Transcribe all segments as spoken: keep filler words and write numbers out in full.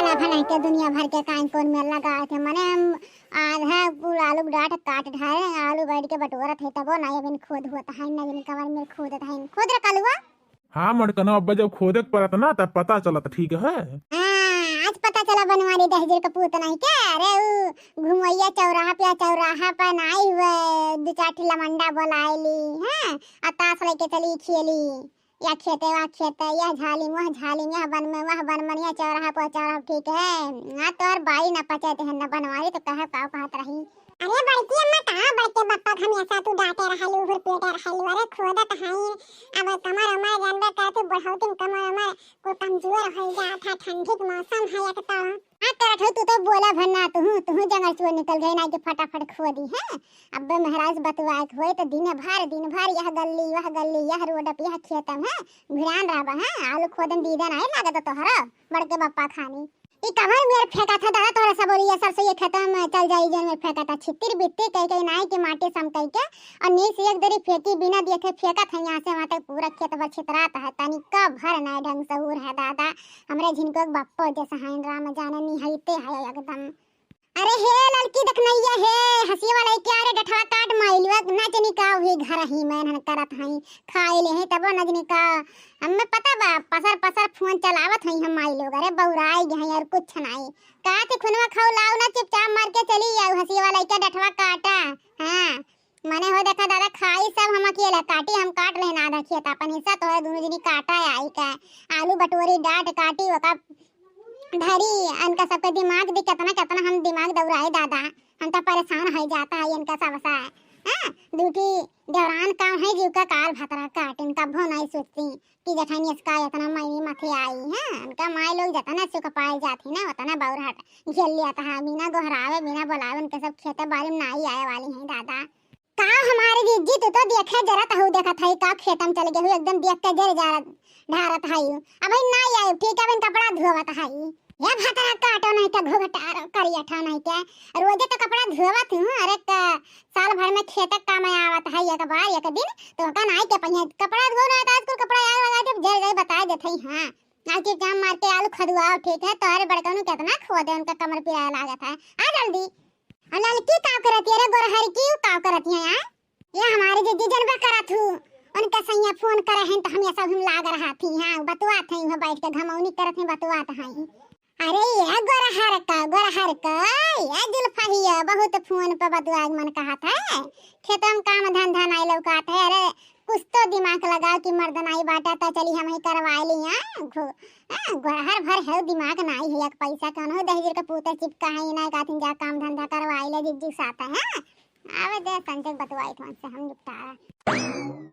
साला भर के दुनिया भर के काइन कौन मेल लगाए थे, मने हम आधा पूरा आलू के डाँट काट ढारे, आलू बैठ के बटोरत है, तबो ना अबिन खोद होत है, ना अबिन कमर में खोदत है, खोद रे कलुआ। हाँ मड़कनो, अब्बा जब खोदे के परत ना, तब पता चलत, ठीक है। हाँ, आज पता चला बनवारी दहिजर के पूत नहीं के। अरे उ घुमैया चौराहा पे, चौराहा पे नाई हुए, दो चार ठे लमंडा बोलाए ली, हाँ, आ ताश लेके चली खेली, या खेते वह खेते, यह झाली वह झाली, यह बन में वह बन में, यह चौराहा पर चौराहा, ठीक है। हाँ, तोहर बाई ना पचे देहन ना बनवारी, तो कहे का कहत रही। अरे बड़की अम्मा, कहाँ बड़के बप्पा के हमेशा तू डांटे रहलू, हुरपेटे रहलू? अरे खोदत हई, अब कमर उमर जानबे करत, बुढ़ौती में कमर उमर कुल कमजोर हो जात है, ठंडी के मौसम है एक तो। हाँ, करत हो तू तो बोला भर ना, तुहू, तुहू जंगल चोर निकल गए ना कि फटाफट खोदी है। अब्बे महाराज बतुआए के होए तो दिन भर, दिन भर यह गल्ली, वह गल्ली, यह रोड पे, यह खेतम है, भिड़ान रहबा है, आलू खोदन दीदा नहीं लागत तोहरा बड़के बप्पा खानी। ई कमर मेर फेंका था दादा, तोहरा सबोरिया सरसों ये खेतम चल जाई, जन मेर फेंका था छितिर बितिर कह के नाई के माटी सम कह के, और नीस एक दरी फेंकी बिना देखे फेंकत है यहाँ से वहाँ तक, पूरा खेत भर छितरात है, तनिका भर नाई ढंग से उर है दादा। हमरे झिनको के बप्पो जैसा है, राम जाने निहैते है एकदम। अरे हे ललकी देखनैया हे, हंसी वाला के, अरे डठवा काट माई लोग, ना जनी का हुई घर ही में हन करत हई, खाए ले हैं तबो ना जनी का। हमें पता बा, पसर पसर फोन चलावत हई हम माई लोग, अरे बौराई गए हैं और कुछ नहीं। का थे खुनवा खाऊ लाओ ना, चुपचाप मार के चली आओ, हंसी वाला के डठवा काटा। हाँ, मने हो देखा दादा, खाई सब हम अकेले काटी, हम काट लेना आधा खेत, अपन हिस्सा तोहरे दोनों जनी काटा आई का। आलू बटोरी डांट काटी, ओका धरी, इनका सबके दिमाग दी, कितना कितना हम दिमाग दौड़ाए दादा, हम तो परेशान हो जाता है इनका सबसे। हाँ, दूठी दौरान काम है जीव का काल भतरा काट, इनका भो नहीं सोचती कि जेठानी इसका इतना महीने मथे आई है, इनका माई लोग जितना सुख पाए जाती ना उतना बौरहट झेल लिया था, बिना गोहरावे बिना बुलावे उनके सब खेते बारी में नहीं आए वाली हैं दादा। का हमारे जिज्जी, तू तो देखे जरत हऊ, देखत हई का खेतम चल गए हऊ, एकदम देख के जर जारत ढारत हई। अबहिन ना आई, ठीक है, अबहिन कपड़ा धोवत हई। ये भतरा काटो नहीं के घुघटार करिया ठा नहीं के, रोजे तो कपड़ा धोवत हूँ। अरे क-, साल भर में खेते काम आवत है एक बार एक दिन, तो का नाई के पहिया कपड़ा धो ना, तो आजकल कपड़ा आग लगा के जर जाई, बता देत हई। हाँ, आज के जाम मार के आलू खदुआओ, ठीक है, तोहरे बड़कनू कितना खोदे, उनका कमर पिराए लागत है। आ जल्दी। और ललकी का करत है रे, गोरहर की का करत है यहाँ? ये हमारे जिज्जी जनबे करत हूँ, उनका सैया फोन करे हैं तो हम ये सब हम लाग रहा थी। हाँ, बतुआत हैं, वहाँ बैठ के घमौनी करत हैं, बतुआत हैं। अरे ये गोरहर का, गोरहर का, ये जुल्फहिया बहुत फोन पे बतुआ के मन कहत है, खेतम काम धंधा नहीं लौकात है। अरे कुछ तो दिमाग लगाओ कि मर्द नहीं बाटा तो चली हम ही करवाए ली। हाँ, घु-, हाँ, गोरहर भर है दिमाग नहीं है, एक पैसा कौन हो दहिजर का पूता चिपका है, इन्हें कहती जा काम धंधा करवाए ले जिज्जी साथ है। हाँ, आवे दे संजय बतवाई कौन से हम निपटारा।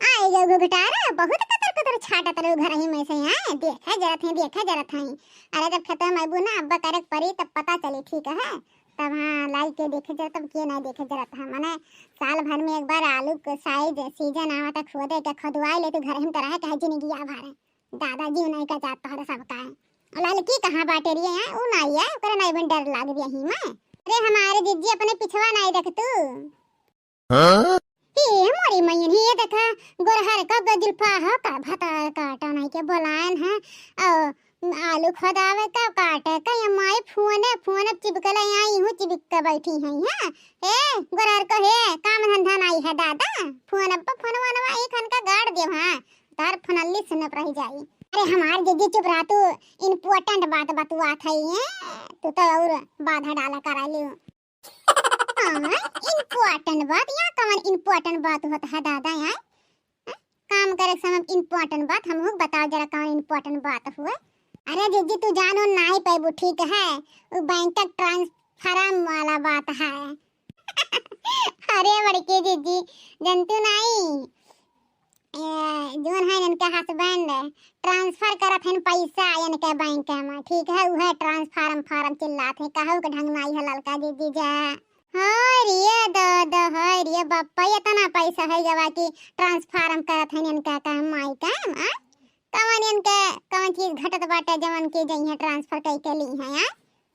आई गो घुघटारा, बहुत कतर कतर छाटत रहो घर ही में से, हैं? देखे जरत हैं, देखे जरत हैं। अरे जब खेतवा में अबू ना अब्बा करे के परी तब पता चली, ठीक है? तब हाँ, लाई के देखे जरत, तब के ना देखे जरत है। मने साल भर में एक बार आलू के साइज सीजन आवा तक खोदे के खदुआई ले तू घर ही में तो रहे कहे जिंदगी आ भरे। दादाजी नहीं का जात तोहरे सब का है। ललकी कहाँ बाटे रे हैं? ऊ नहीं है, ओकरे नहीं बन डर लाग गया ही मैं। अरे हमारे जिज्जी अपने पिछवा नहीं देख तू। हाँ? हे मोरी मैयन, हे देखा, गोरहर का गजुल्फा ह का भतार काटा नहीं के बोलायन है। औ आलू खोदावे का काटे का, ये माई फोने, फोने चिपकले आई हूँ, चिपक के बैठी हैं, हाँ? हे, गोरहर को हे, काम धंधा नहीं है दादा। फोन अब फोन वनवा एक खन का गाड़ देव, हाँ? तार फनल्ली सुनत रह जाई। अरे हमार जिज्जी चुप रहा तू, important बात बतुआत है ये, तू तो और बाधा डाला करा लियो। हाँ, important बात, या कवन important बात होत है दादा यार? हैं? काम करे के समय important बात, हमहू के बताओ जरा कवन important बात हुए। अरे जिज्जी तू जानो नाई पैबू, ठीक है? वो बैंक का transform वाला बात है। अरे बड़की जिज्जी, जनतू नाई? ए, जोन है इनके husband transfer करत हैं पैसा इनके बैंक में, ठीक है, उहे transform फार्म चिल्लात है, कहू के ढंग नाई है ललका जिज्जी जा। हाय रे दादा, हाय रे बाप्पा, इतना पैसा है गवा कि transform करत हैं इनका काम माई काम, आ? कवन इनके, कवन चीज घटत बाटे जवन की जइहे transfer कई के ली हैं, आ?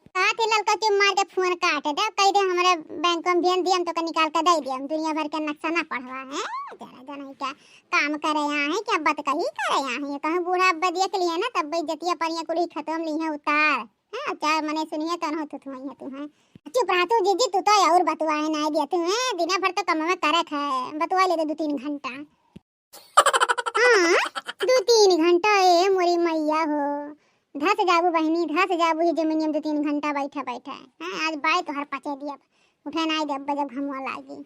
का थे ललका चुप मार के फोन काट दे, कह दे हमरे बैंक में भेज दिया, हम तोका निकाल के दे दिया, हम दुनिया भर के नक्शा ना पढ़वा है। जरा जनाई का काम करे यहाँ है क्या, बतकही करे यहाँ है, कहूँ बूढ़ा अब्बा देख लिए ना, तब बेइज्जतिया परिया कुली खत्म ली है उतार। हाँ, चार मने सुनिए तन हो थुथुआई है तू है। चुप रहा तू जीजी, तू तो और बतुआए ना दिया तू है, दिना भर तो कम में करत है, बतुआ ले दे दो तीन घंटा। हाँ, दो तीन घंटा ए मोरी मैया हो, धस जाबू बहिनी, धस जाबू ही जमीनिया में दो तीन घंटा बैठा बैठा। हाँ, आज बाई तोहर पचे दिया, उठे ना दे अब्बा जब घमुआ लागी।